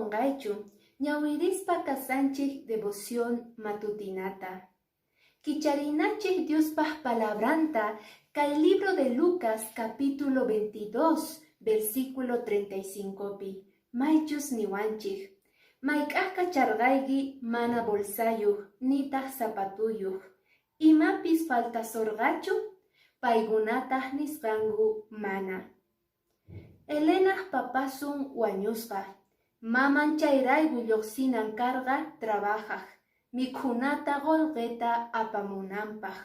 qunqaychu ñawirispa kasanchik devoción matutinata. Kicharinachik Diospaj palabranta kay libro de Lucas capítulo 22 versículo 35pi, maychus niwanchik: Mayk'aj kacharqayki mana bolsayuq nitaq zapatuyuq, imapis faltasurqachu? Paykunataq nisqanku mana. Elenaj papasun wañusqa, maman chayrayku lluqsinan karqa trabajaq, mikhunata qullqita apamunanpaq.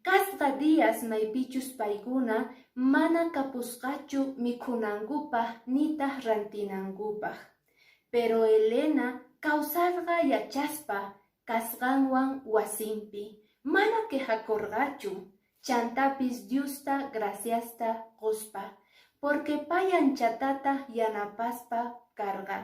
Kasqa días maypichus paykuna mana kapusqachu mikhunankupaq nitaq rantinankupaq. Pero Elena kawsarqa yachaspa kasqanwan wasinpi, mana quejakurqachu, chantapis Diosta graciasta quspa, porque pay anchatataq yanapaspa karqa.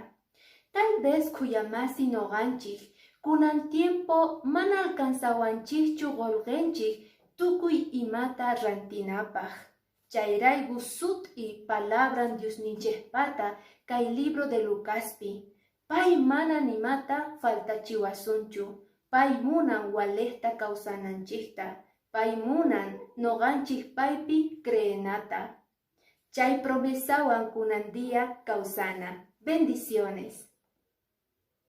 Tal vez khuyamasi nuqanchik, kunan tiempo mana alcanzawanchikchu qullqinchik tukuy imata rantinapaq. Chayrayku sut'i palabran Diosninchikpata kay libro de Lucaspi, pay mana nimata faltachiwasunchu, pay munan waliqta kawsananchikta, pay munan nuqanchik paypi creenata. Chay promesawan kunan día kawsana. Bendiciones.